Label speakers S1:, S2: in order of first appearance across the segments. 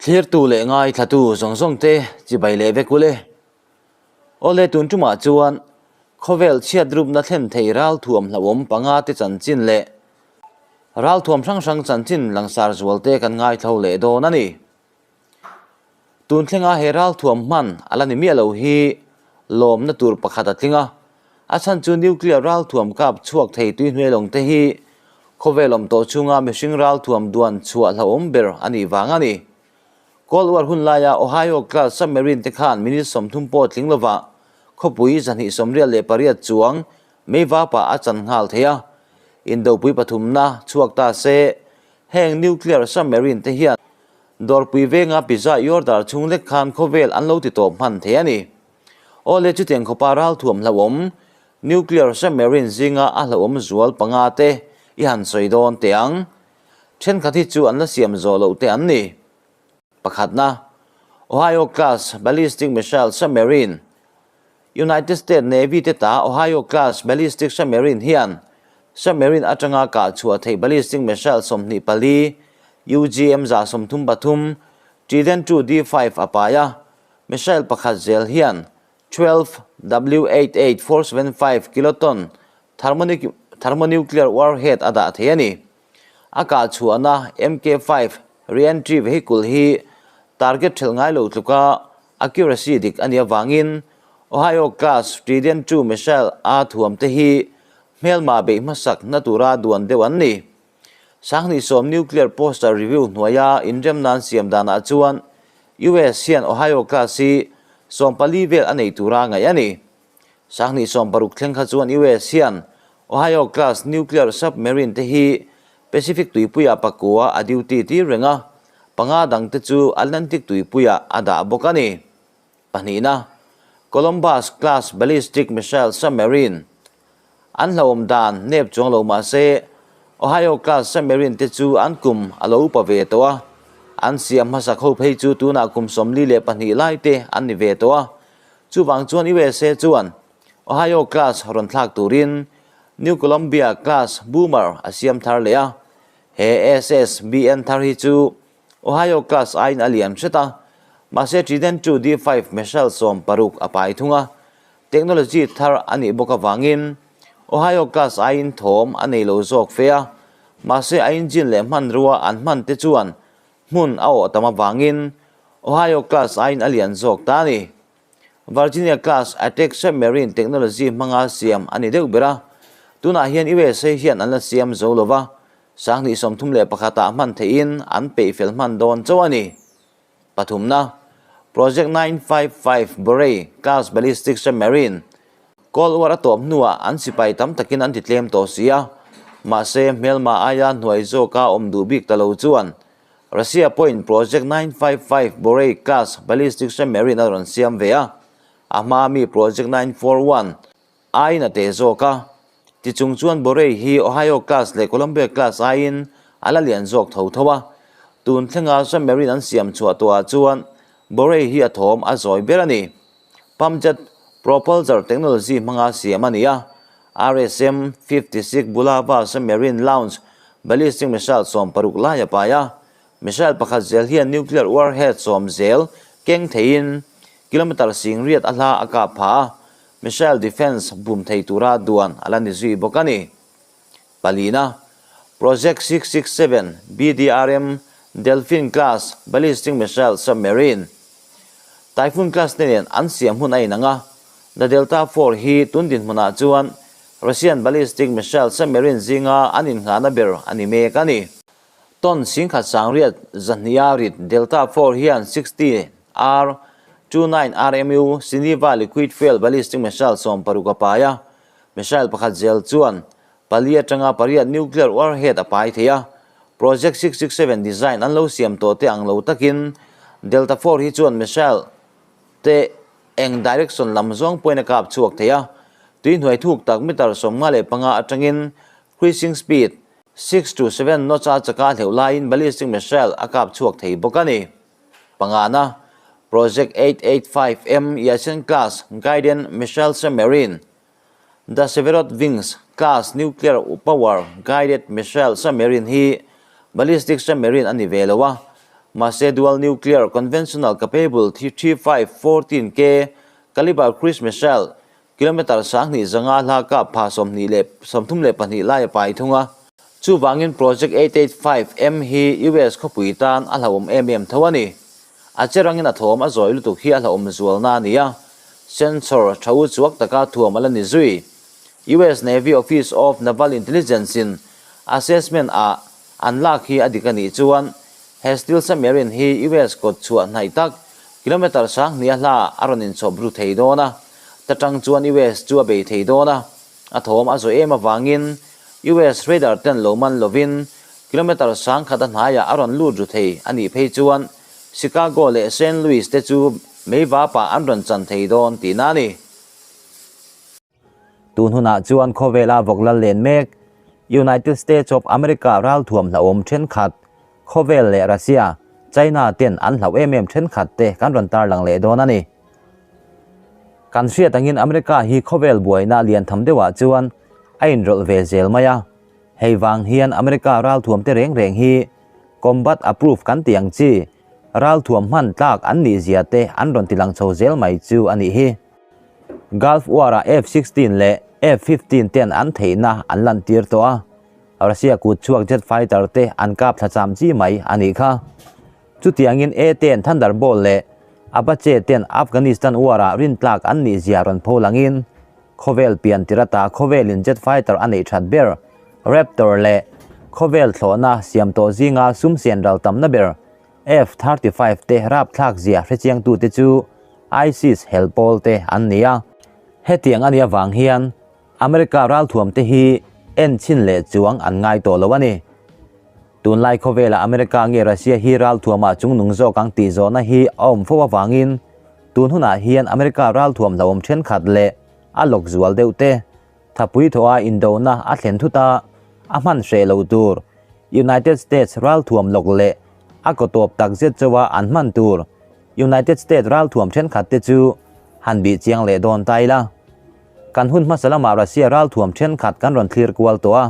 S1: Thlirtu leh ngaithlatu zawng zawng te chibai leh vek ule. Awle tun tumah chuan khawvel chhiat rupna thlen thei ralthuam hlauhawm panga te chanchin leh ralthuam hrang hrang chanchin langsar zual te kan ngaithlo leh dawn a ni. Tun thlenga he ralthuam hman a la ni miah lo hi lawmna tur pakhat a tling a, a chhan chu nuclear ralthuam kap chhuak thei tuihnuai lawng te hi khawvel awm tawh chhunga mihring ralthuam duan chhuah hlauhawm ber a nih vang a ni. Cold War hun laia Ohio class submarine te khan minute 30 pawh tling lovah khawpui 288 chuang meivapah a chan nghal thei a, indopui pathumna chhuak ta se heng nuclear submarine te hian Dawrpui venga pizza i order chhung lek khan khawvel an lo ti tawp hman thei a ni. Awle chutiang khawpa ralthuam hlauhawm, nuclear submarine zinga a hlauhawm zual panga te i han sawi dawn teh ang. Thenkhat hi chu an la siam zawh loh te an ni. Pakhatna, Ohio class ballistic missile submarine. United States Navy te ta Ohio class ballistic submarine hian submarine atanga kah chhuah theih ballistic missile 24, UGM 133, Trident II D5 a pai a, missile pakhat zel hian 12 W88475 kiloton thermonuclear warhead a dah thei a ni. A kah chhuahna MK5 re-entry vehicle hi target thelh ngai lo tluka accuracy dik a nih avangin Ohio class Trident II missile a thuam te hi hmelma beih hmasak na tura duan deuh an ni. 2010 nuclear posture review hnuaia inrem nan siam danah chuan US hian Ohio class hi 14 vel a nei tura ngaih a ni. 2016 thleng kha chuan US hian Ohio class nuclear submarine te hi Pacific tuipuiah pakua a duty tir reng a, panga dang te chu Atlantic tuipuiah a dah bawk a ni. Pahnihna, Columbus class ballistic missile submarine an hlauhawm dan nep chuang lo mah se Ohio class submarine te chu an kum a lo upa ve tawh a, an siam hmasak ho phei chu tunah kum 42 lai te an ni ve tawh a. Chuvang chuan USA chuan Ohio class rawn thlak turin New Columbia class boomer a siam thar leh a, he SSBN thar hi chu Ohio class aiin a lian hret a, mahse Trident II D5 missile 60 a pai thung a, technology thar a nih bawk avangin Ohio class aiin thawm a nei lo zawk fe a, mahse a engine leh hmanrua an hman te chuan hmun a awh tam avangin Ohio class aiin a lian zawk ta a ni. Virginia class attack submarine technology hmanga siam a ni deuh ber a, tunah hian USA hian an la siam zo lova, 2031 ah hman theihin an peih fel hman dawn chauh a ni. Pathumna, Project 955 Borei class ballistic submarine Cold War a tawp hnuah an sipai tam takin an ti tlem tawh si a, mahse hmelma aia hnuai zawka awm duh bik ta lo chuan Russia pawhin Project 955 Borei class ballistic submarine a rawn siam ve a, a hma mi Project 941 aiin a teh zawk a. Tichung chuan Borei hi Ohio class leh Columbia class aiin a la lian zawk tho tho a. Tun thlenga submarine an siam chhuah tawhah chuan Borei hi a thawm a zawi ber a ni. Pumpjet propulsor technology hmanga siam a ni a, RSM 56 Bulava submarine launch ballistic missile 60 lai a pai a, missile pakhat zel hian nuclear warhead 10 zel keng theiin kilometre 80 a hla a kap pha a, missile defence bum thei tura duan a la ni zui bawk a ni. Palina, Project 667 BDRM Delfin class ballistic missile submarine Typhoon class te nen an siam hun a inang a, The Delta IV hi tun dinhmunah chuan Russian ballistic missile submarine zinga an innghahna ber a ni mek a ni. Ton 1800 rit Delta IV hian 60 R 29 RMU Sineva liquid fuel ballistic missile 60 a pai a, missile pakhat zel chuan pali atanga pariat nuclear warhead a pai thei a, Project 667 design an lo siam tawh te ang lo takin Delta IV hi chuan missile te eng direction lam zawng pawhin a kap chhuak thei a, tui hnuai thuk tak meter 55 atangin cruising speed 6 to 7 knots a chaka hleuh laiin ballistic missile a kap chhuak thei bawk a ni. Pangana, Project 885M Yasen class guided missile submarine The Severodvinsk class nuclear power guided missile submarine hi ballistic submarine a ni ve lo a, Mahse dual nuclear conventional capable 3514K caliber cruise missile kilometre 7500 hla kap pha 22 lai a pai thung a. Chuvangin Project 885M hi US khawpui tan a hlauhawm em em tho a ni. A che rangin a thawm a zawi lutuk hi a hlauhawm zualna a ni a, sensor tha u chuak taka thuam a la ni zui. US Navy Office of Naval Intelligence in assessment ah an lak hi a dik a nih chuan he steel submarine hi US kawt chhuah hnaih tak kilometre 2000 a hla a rawn inchhawp ru thei dawn a, ta tang chuan US chu a bei thei dawn a, a thawm a zawh em avangin US radar ten lo man lovin kilometre 1000 a hnaiah a rawn lut ru thei a nih phei chuan Chicago leh Saint Louis te chu meivapah an rawn chan thei dawn tihna a ni. Tun hunah chuan khawvela vawk lal len mek United States of America ralthuam hlauhawm thenkhat, khawvel leh Russia, China ten an hlauh em em thenkhat te kan rawn tarlang leh dawn a ni. Kan hriat angin America hi khawvel buaina lian tham deuhah chuan a inrawlh ve zel mai a, hei vang hian America ralthuam te reng reng hi combat approved kan tih ang chi ralthuam hman tlak an nih zia te an rawn tilang chho zel mai chu a nih hi. Gulf War-ah F-16 leh F-15 ten an theihna an lantir tawh a, Russia kut chhuak jet fighter te an kap thla cham chi mai a nih kha. Chutiangin A-ten Thunderbolt leh Apache ten Afghanistan War-ah rintlak an nih zia rawn pho langin khawvel pian tir ata khawvelin jet fighter a neih that ber Raptor leh khawvel thlawhna siam tawh zinga sum sen ral tamna ber F-35 te rapthlak zia hrechiangtute chu ISIS hel pawl te an ni a. Hetiang a nih avang hian America ralthuam te hi en chhin leh chuang an ngai tawh lo a ni. Tunlai khawvelah America nge Russia hi ralthuamah chungnung zawk ang tih zawhna hi a awm fo avangin tun hunah hian America ralthuam hlauhawm thenkhat leh a lawk zual deuh te Thapui thawha indona a thlen thut a, a hman hreh lo tur United States ralthuam lawk leh a kaw tawp tak zet chauha an hman tur United States ralthuam thenkhat te chu han bih chiang leh dawn ta ila. Kan hun hmasa lamah Russia ralthuam thenkhat kan rawn thlir kual tawh a.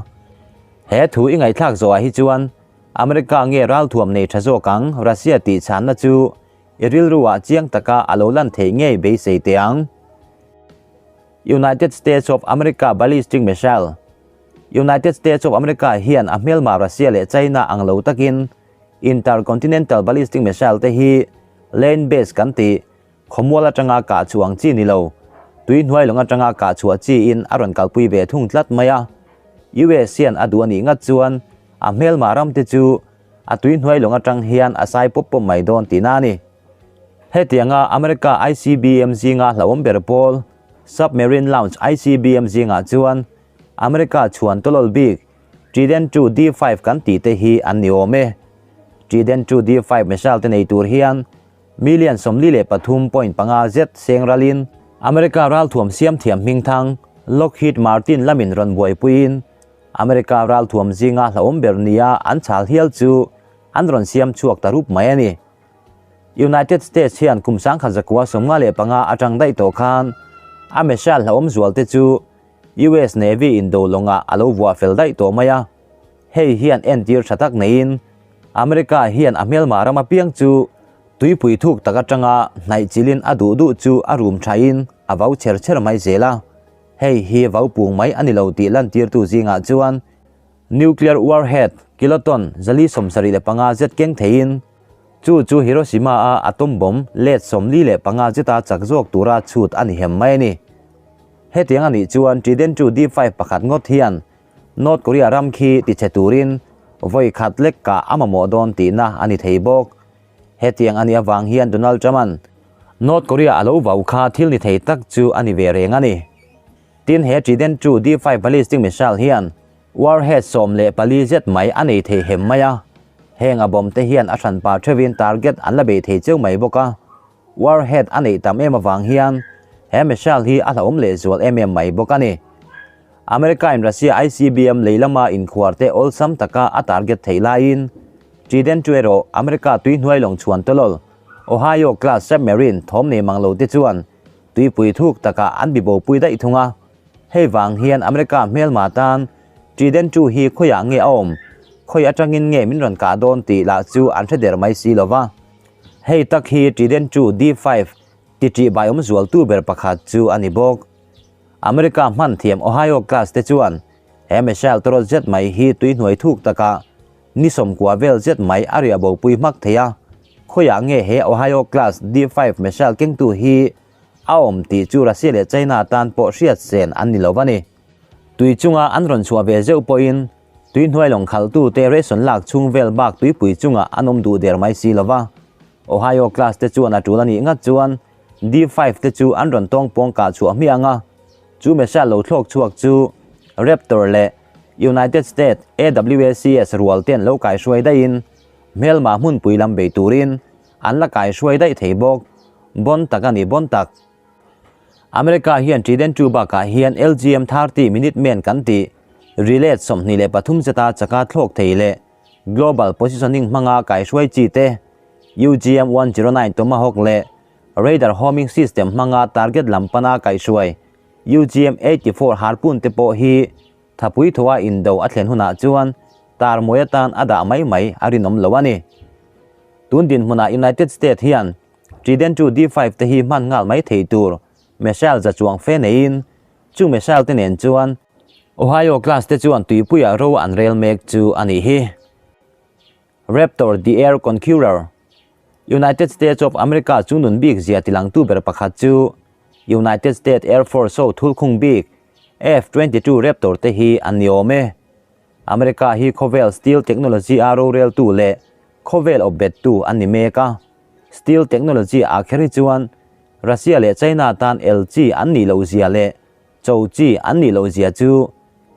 S1: He thu i ngaihthlak zawhah hi chuan America nge ralthuam nei tha zawk ang Russia tih chhanna chu i rilruah chiang taka a lo lan theih ngei beisei teh ang. United States of America Ballistic Missile United States of America hian a hmelma Russia leh China ang lo takin Intercontinental Ballistic Missile te hi land base kan tih khawmual atanga kah chhuah ang chi ni lo, tui hnuai lawng atanga kah chhuah chi in a rawn kalpui ve thung tlat mai a. US hian a duh a nih ngat chuan a hmelma ram te chu a tui hnuai lawng atang hian a sai pawp pawp mai dawn tihna a ni. Hetianga America ICBM zinga hlauhawm ber pawl, Submarine Launch ICBM zingah chuan America chhuan tawlawl bik Trident II D-five kan tih te hi an ni awm e. Trident II D-five missile te nei tur hian million 43.5 zet seng ralin America ralthuam siam thiam hmingthang Lockheed Martin lamin rawn buaipuiin America ralthuam zinga hlauhawm ber nia an chhal hial chu an rawn siam chhuak ta rup mai a ni. United States hian kum 1995 atang daih tawh khan a missile hlauhawm zual te chu US Navy in do lawngah a lo vuah fel daih tawh mai a. Hei hian entir tha tak neiin America hian a hmelma ram apiang chu tuipui thuk tak atanga hnaih chilin a duh duh chu a rum thain a vau chher chher mai zel a. Hei hi vau pung mai a ni lo tih lantirtu zingah chuan Nuclear warhead kiloton 475 zet keng theiin chu chu Hiroshima-a atom bomb let 45 zeta chak zawk tura chhut a ni hem mai a ni. Hetiang a nih chuan Trident II D-five pakhat ngawt hian North Korea ram khi tichhe turin vawi khat lek kah a mamawh dawn tihna a ni thei bawk. Hetiang a nih avang hian Donald Trump-a'n North Korea a lo vau kha thil ni thei tak chu a ni ve reng a ni. Tin, he Trident II D-five ballistic missile hian Warhead 14 zet mai a nei thei hem mai a, heng a bomb te hian a hran par theuhin target an la bei thei cheu mai bawk a. Warhead a neih tam em avang hian he missile hi a hlauhawm leh zual em em mai bawk a ni. America in Russia ICBM lei lama inkhuar te awlsam taka a target theih laiin Trident chu erawh America tui hnuai lawng chhuan tawlawl Ohio class submarine thawm nei mang lo te chuan tuipui thuk takah an bibopui daih thung a. Hei vang hian America hmelma tan Trident II hi khawiah nge a awm? Khawi atangin nge min rawn kah dawn tih lah chu an hre der mai si lo va. Hei tak hi Trident two D5 ti ṭih baiawm zualtu ber pakhat chu a ni bawk. America hman thiam Ohio class te chuan he missile tawrawt zet mai hi tui hnuai thuk takah ni sawmkua vel zet mai a riah bopui hmak thei a. Khawiah nge he Ohio class D5 missile kengtu hi a awm tih chu Russia leh China tan pawh hriat sen an ni lo va ni. Tui chunga an rawn chhuah ve zeuh pawhin tui hnuai lawng khalhtute ration lak chhung vel bak tuipui chungah an awm duh der mai si lo va. Ohio class te chuan a tul a nih ngat chuan D5 te chu an rawn tawng pawng kah chhuah hmiah ang a, chu missile lo thlawk chhuak chu Raptor leh United States AWACS rual ten lo kaihruai daihin hmelma hmunpui lam bei turin an la kaihruai daih thei bawk. Bon tak a ni bon tak. America hian Trident II bakah hian LGM 30 Minuteman kan tih relay 23 zeta chaka thlawk thei leh Global Positioning hmanga kaihruai chi te, UGM 109 Tomahawk leh Radar Homing System hmanga target lam pana kaihruai UGM 84 Harpoon te pawh hi thapui thoa indo a thlen hunah chuan tar mawi atan a dah mai mai a rinawm lo a ni. Tun dinhmunah United States hian Trident II D5 te hi hman nghal mai thei tur missile za chuang fe neiin chu missile te nen chuan Ohio class te chuan tuipuiah ro an rel mek chu a nih hi. Raptor the Air Conqueror, United States of America chu nun bik zia tilangtu ber pakhat chu United States Air Force ho thulkhung bik F-22 Raptor te hi an ni awm e. America hi khawvel steel technology a roreltu leh khawvel awpbettu an ni mek a. Steel technology ah kher hi chuan Russia leh China tan el chi an nih loh zia leh cho chi an nih loh zia chu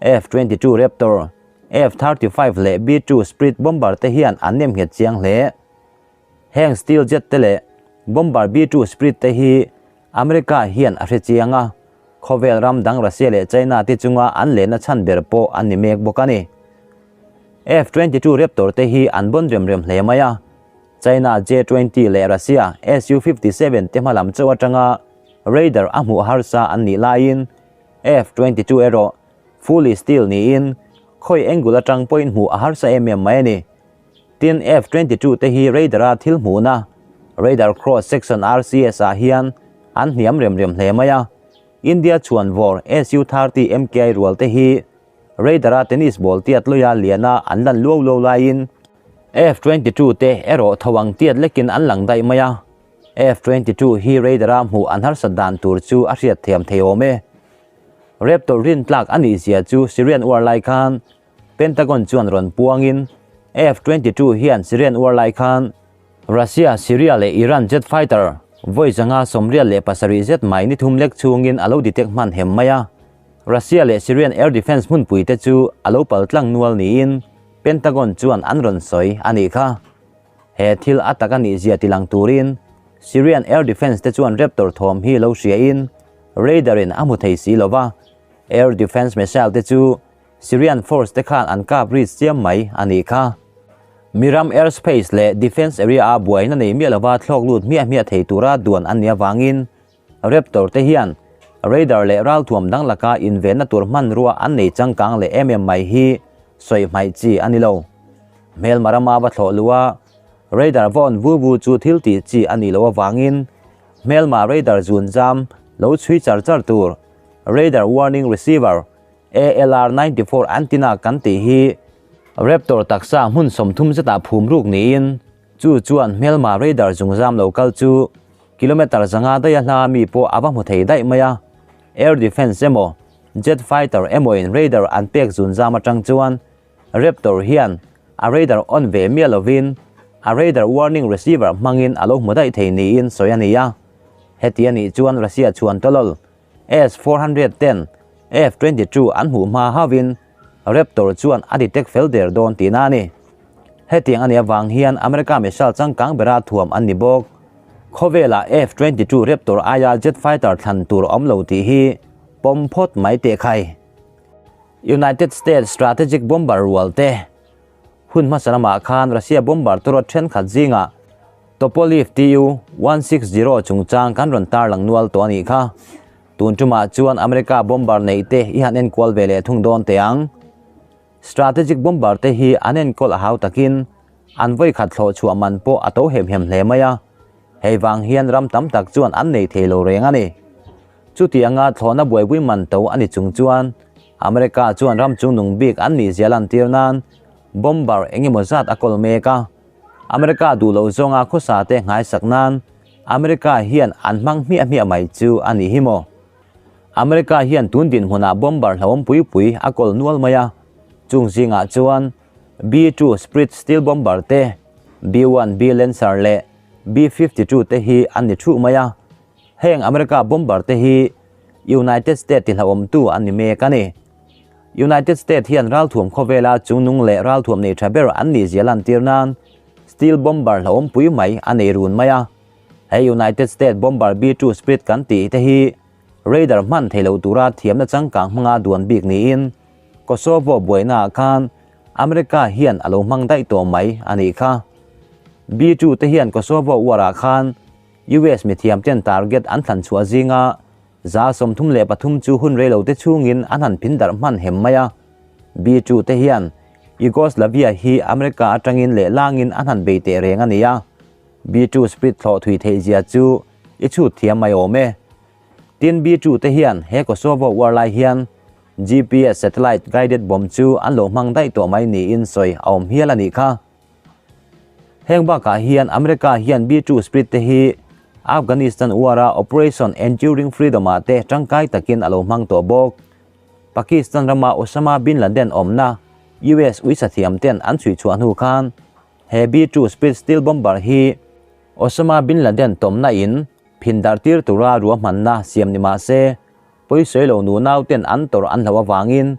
S1: F-22 Raptor, F-35 leh B-2 Spirit bomber te hian an nem nghet chiang hle. Heng steel jet te leh bomber B-2 Spirit te hi America hian a hre chiang a, khawvel ram dang Russia leh China te chunga an lehna chhan ber pawh an ni mek bawk a ni. F-22 Raptor te hi an bawn rem rem hle mai a, China J-20 leh Russia Su-57 te hmalam chauh atanga radar a hmuh harsa an nih laiin F-22 erawh fully steel niin khawi angle atang pawhin hmuh a harsa em em mai a ni. Tin, F-22 te hi radar-a thil hmuhna, radar cross section RCS ah hian an hniam rem rem hle mai a. India chhuan vawr Su-30 MKI rual te hi radar-a tennis ball tiat lawia liana an lan luau luau laiin F-22 te erawh tho ang tiat lekin an lang daih mai a. F-22 hi radar-a hmuh an harsat dan tur chu a hriat thiam thei awm e. Raptor rin tlak a nih zia chu Syrian uar lai khan Pentagon chuan rawn puangin F-22 hian Syrian uar lai khan Russia, Syria leh Iran jet fighter vawi 587 zet mai ni thum lek chhungin a lo detect hman hem mai a. Russia leh Syrian air defence hmunpui te chu a lo pal tlang nual niin Pentagon chuan an rawn sawi a nih kha. He thil a tak a nih zia tilang turin Syrian air defence te chuan Raptor thawm hi lo hriain radar in a hmu thei si lo va, air defence missile te chu Syrian force te khan an kap ri chiam mai a nih kha. Miram airspace leh defence area a buaina nei miah lova thlawk lut hmiah hmiah thei tura duan an nih avangin Raptor te hian radar leh ralthuam dang laka invenna tur hmanrua an nei changkang leh em em mai hi sawi hmaih chi a ni lo. Hmelma rama va thlawh luh a, radar va on vu vu chu thil tih chi a nih loh avangin hmelma radar zun zam lo chhui char char tur radar warning receiver ALR 94 antenna kan tih hi Raptor taksa hmun 30 zetah phum ruk niin chu chuan hmelma radar zungzam lo kal chu kilometre 500 daiha hla mi pawh a va hmu thei daih mai a. Air defence emaw jet fighter emawin radar an pek zunzam atang chuan Raptor hian a radar on ve miah lovin a radar warning receiver hmangin a lo hmu daih thei niin sawi a ni a. Heti a nih chuan Russia chhuan tawlawl S-410, F-22 an hmuh hma hauhin Raptor chuan a detect fel der dawn tihna a ni. Hetiang a nih avang hian America missile changkang bera thuam an ni bawk. Khawvelah F-22 Raptor aia jet fighter thlan tur a awm lo tih hi pawm phawt mai teh khai. United States strategic bomber rual te hun hmasa lamah khan Russia bomber tawrawt thenkhat zingah Tupolev Tu-160 chungchang kan rawn tarlang nual tawh a nih kha. Tun tumah chuan America bomber neih te i han enkual ve leh thung dawn teh ang. Strategic bomber te hi an enkawl a hau takin an vawi khat thlawh chhuah man pawh a to hem hem hle mai a, hei vang hian ram tam tak chuan an nei thei lo reng a ni. Chutianga thlawhna buaipui man to a ni chung chuan America chuan ram chungnung bik an nih zia lantir nan bomber eng emaw zat a kawl mek a. America duh loh zawnga khawsa te nghaisak nan America hian an hmang hmiah hmiah mai chu a nih hi maw? America hian tun dinhmunah bomber hlauhawm pui pui a kawl nual mai a, chung zingah chuan B-2 Spirit stealth bomber te, B-1B Lancer leh B-52 te hi an ni thuh mai a. Heng America bomber te hi United States ti hlauhawmtu an ni mek a ni. United States hian ralthuam khawvela chungnung leh ralthuam nei tha ber an nih zia lantir nan stealth bomber hlauhawm pui mai a nei run mai a. He United States bomber B-2 Spirit kan tih te hi radar hman thei lo tura thiamna changkang hmanga duan bik niin Kosovo buainaah khan America hian a lo hmang daih tawh mai a nih kha. B-2 te hian Kosovo war-ah khan US mithiam ten target an thlan chhuah zinga 33% chu hun rei lo te chhungin an han phin darh hman hem mai a. B-2 te hian Yugoslavia hi America atangin leh langin an han bei teh reng a ni a. B-2 Spirit thlawh thui theih zia chu i chhut thiam mai awm e. Tin B-2 te hian he Kosovo war lai hian GPS satellite guided bomb chu an lo hmang daih tawh mai niin sawi a awm hial a nih kha. Heng bakah hian America hian B-2 Spirit te hi Afghanistan war-a Operation Enduring Freedom-ah te tangkai takin a lo hmang tawh bawk. Pakistan rama Osama bin Laden awmna US uisathiam ten an chhui chhuah hnu khan he B-2 Spirit stealth bomber hi Osama bin Laden tawmna in phin darh tir tura ruahmanna siam ni mah se pawisawi lo nu nau ten an tawrh an hlauh avangin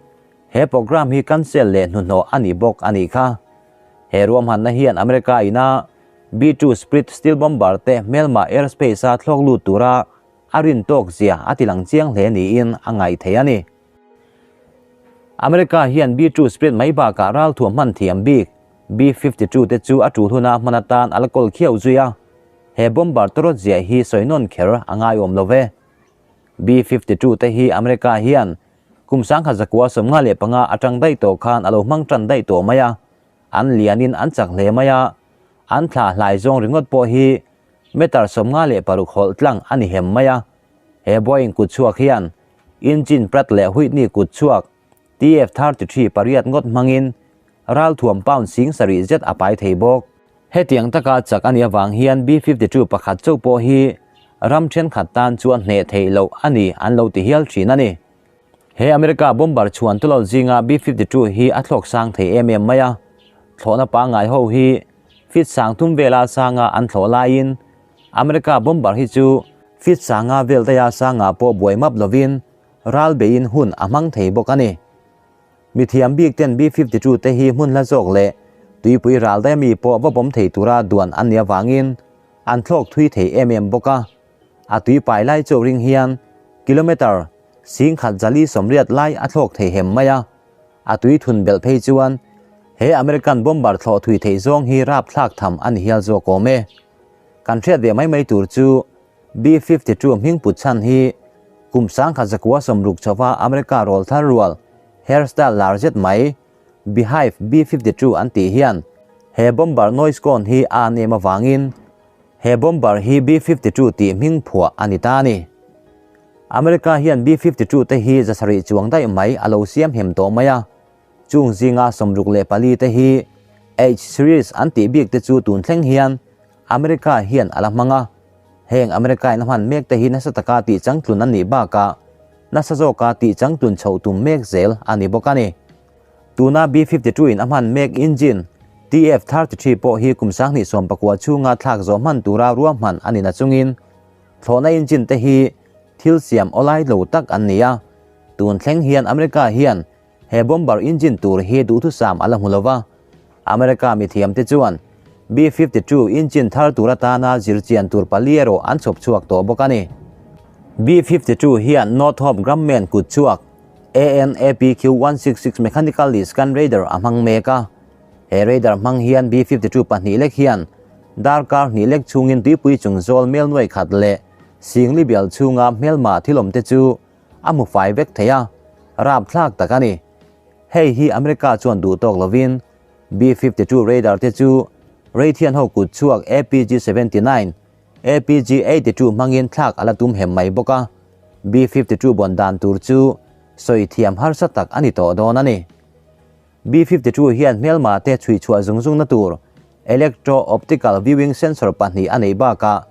S1: he program hi cancel leh hnuhnawh a ni bawk a nih kha. He ruahmanna hian America ina B-2 Spirit stealth bomber te hmelma airspace-a thlawk lut tura a rin tawk zia a ti lang chiang hle niin a ngaih theih a ni. America hian B-2 Spirit mai bakah ralthuam hman thiam bik B-52 te chu a tul huna hman atan a la kawl khiau zui a, he bomber tawrawt ziah hi sawi nawn kher a ngaiawm lo ve. B-52 te hi America hian kum 1995 atang daih tawh khan a lo hmang tan daih tawh mai a, an lianin an chak hle mai a, an thla hlai zawng ringawt pawh hi meter 56 hawlh tlang a ni hem mai a. He Boeing kut chhuak hian engine Pratt leh Whitney kut chhuak TF-33 pariat ngawt hmangin ralthuam pound 7000 zet a pai thei bawk. Hetiang taka chak a nih avang hian B-52 pakhat chauh pawh hi ram thenkhat tan chuan hneh theih loh a ni an lo ti hial thin a ni. He America bomber chhuan tulal zinga B-52 hi a thlawk sang thei em em mai a, thlawhna pangngai ho hi feet 3000 vela sanga an thlawh laiin America bomber hi chu feet 500 vel daia sanga pawh buai map lovin ral beiin hun a hmang thei bawk a ni. Mithiam bik ten B-52 te hi hmun hla zawk leh tuipui ral daia mi pawh va bawm thei tura duan an nih avangin an thlawk thui thei em em bawk a. A tui pai lai chauh ring hian kilometre 1080 lai a thlawk thei hem mai a. A tui thun belh phei chuan he American bomber thlawh thui theih zawng hi rapthlak tham a ni hial zawk awm e. Kan hriat ve mai mai tur chu B-52 hming put chhan hi kum 1960 chauha America rawl thar rual hairstyle lar zet mai Beehive B-52 an tih hian he bomber noise cone hi a an em avangin he bomber hi B-52 tih hming phuah a ni ta a ni. America hian B-52 te hi 700 chuang daih mai a lo siam hem tawh mai a, chung zinga 64 te hi H series an tih bik te chu tun thleng hian America hian a la hmang a. Heng America in a hman mek te hi nasa taka tih changtlun an nih bakah nasa zawka tih changtlun chhoh tum mek zel a ni bawk a ni. Tuna B-52 in a hman mek engine TF-33 pawh hi kum 2019 chhunga thlak zawh hman tura ruahman a ni nachungin thlawhna engine te hi thil siam awlai lo tak an ni a. Tun thleng hian America hian he bomber engine tur hi duhthusam a la hmu lova. America mithiam te chuan B-52 engine thar tur atana zirchian tur pali erawh an chhawp chhuak tawh bawk a ni. B-52 hian Northrop Grumman kut chhuak AN/APQ-166 Mechanically Scan Radar a hmang mek a. He radar hmang hian B-52 pahnih lek hian darkar hnih lek chhungin tuipui chung zawl mel nuai khat leh singli bial chhunga hmelma thil awm te chu a hmu fai vek thei a, rapthlak tak a ni. Hei hi America chuan duh tawk lovin B-52 radar te chu Raytheon ho kut chhuak APG 79, APG 82 hmangin thlak a la tum hem mai bawk a, B-52 bawn dan tur chu sawi thiam harsa tak a ni tawh dawn a ni. B-52 hian hmelma te chhui chhuah zung zungna tur electro-optical viewing sensor pahnih a neih bakah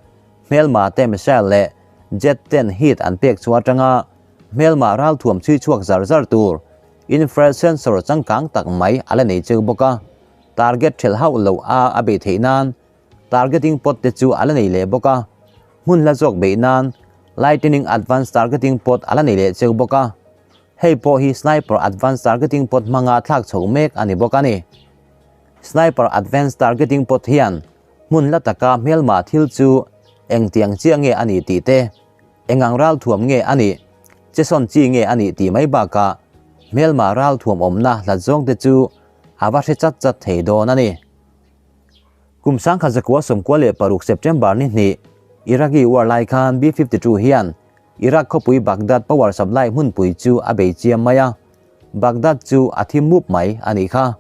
S1: hmelma te missile leh jet ten heat an pek chhuah atanga hmelma ralthuam chhui chhuak zar zar tur infrared sensor changkang tak mai a la nei cheu bawk a, target thelh hauh loh a a beih theih nan targeting pod te chu a la nei leh bawk a, hmun hla zawk beih nan lightning advanced targeting pod a la nei leh cheu bawk a. Hei pawh hi Sniper Advanced Targeting Pod hmanga thlak chho mek a ni bawk a ni. Sniper Advanced Targeting Pod hian hmun la taka hmelma thil chu engtiang chiah nge a nih tih te, engang ralthuam nge a nih, chesawn chi nge a nih tih mai bakah hmelma ralthuam awmna hlat zawng te chu a va hre chat chat thei dawn a ni. Kum 1996 September ni hnih, Iraqi war lai khan B-52 hian Iraq khawpui Baghdad power supply hmunpui chu a bei chiam mai a, Baghdad chu a thi mup mai a nih kha.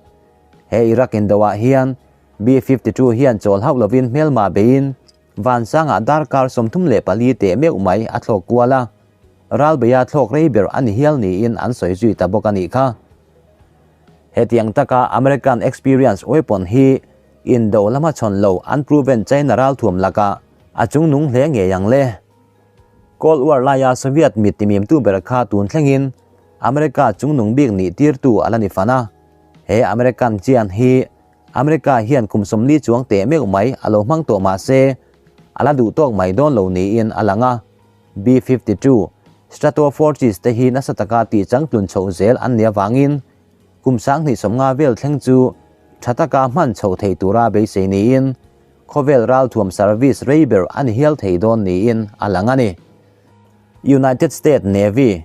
S1: He Iraq indo ah hian B-52 hian chawl hauh lovin hmelma beiin vansangah darkar 34 teh meuh mai a thlawk kual a, ralbeia thlawk rei ber a ni hial niin an sawi zui ta bawk a nih kha. Hetiang taka American experience weapon hi indo lama chhawn lo unproven China ralthuam lakah a chungnung hle ngei ang le. Cold War laia Soviet mit timimtu ber kha tun thlengin America chungnung bik nih tirtu a la ni fan a. He American chian hi America hian kum 40 chuang teh meuh mai a lo hmang tawh mah se a la duh tawk mai dawn lo niin a lang a. B-52 Stratofortress te hi nasa taka tih changtlun chhoh zel an nih avangin kum 2050 vel thleng chu tha taka hman chhoh thei tura beisei niin khawvel ralthuam service rei ber a ni hial thei dawn niin a lang a ni. United States Navy,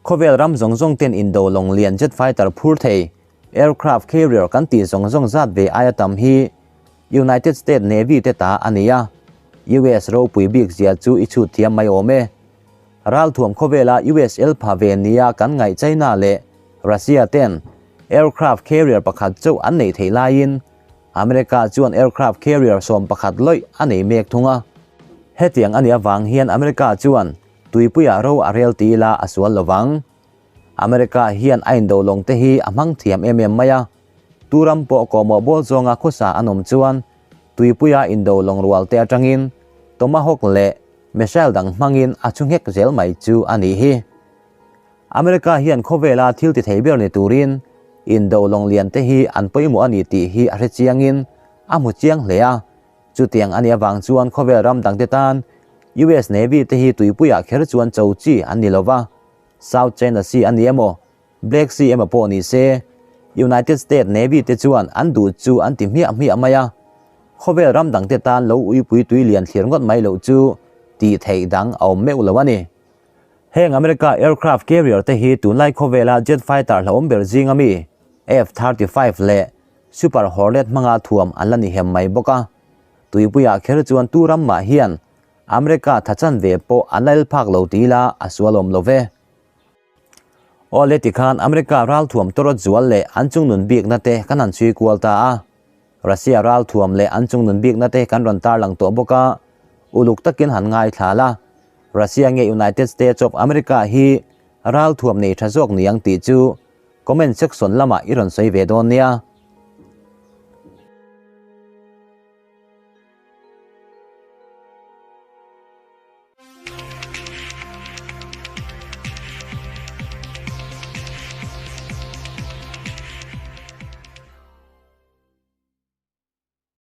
S1: Khawvel ram zawng zawng ten indo lawng lian jet fighter phur thei aircraft carrier kan tih zawng zawng zat ve aia tam hi United States Navy te ta a ni a, US ropui bik zia chu i chhut thiam mai awm e. Ralthuam khawvela US el pha ve nia kan ngaih China leh Russia ten aircraft carrier pakhat chauh an neih theih laiin America chuan aircraft carrier 11 lawih a nei mek thung a. Hetiang a nih avang hian America chuan tuipuiah ro a rel ti ila a sual lovang. America hian a indo lawng te hi a hmang thiam em em mai a. Tu ram pawh kawhmawh bawl zawnga khawsa an awm chuan tuipuia indo lawng rual te atangin Tomahawk leh missile dang hmangin a chhu nghek zel mai chu a nih hi. America hian khawvela thil ti thei ber ni turin indo lawng lian te hi an pawimawh a ni tih hi a hre chiangin a hmu chiang hle a. Chutiang a nih avang chuan khawvel ram dangte tan US Navy te hi tuipuiah kher chuan cho chi an ni lova, South China Sea a ni emaw, Black Sea emaw pawh ni se, United States Navy te chuan an duh chu an ti hmiah hmiah mai a. Khawvel ram dangte tan lo uipui tui lian thlir ngawt mai loh chu tih theih dang a awm meuh lo a ni. Heng America aircraft carrier te hi tunlai khawvela jet fighter hlauhawm ber zinga mi F-35 leh Super Hornet hmanga thuam an la ni hem mai bawk a. Tuipuiah kher chuan tu ram mah hian America thachan ve pawh an la el phak lo ti ila a sual awm lo ve. Awle tikhan America ralthuam tawrawt zual leh an chungnun bikna te kan han chhui kual ta a. Russia ralthuam leh an chungnun bikna te kan rawn tarlang tawh bawk a, uluk takin han ngaithla la. Russia nge United States of America hi ralthuam nei tha zawk ni ang tih chu comment section lamah i rawn sawi ve dawn nia.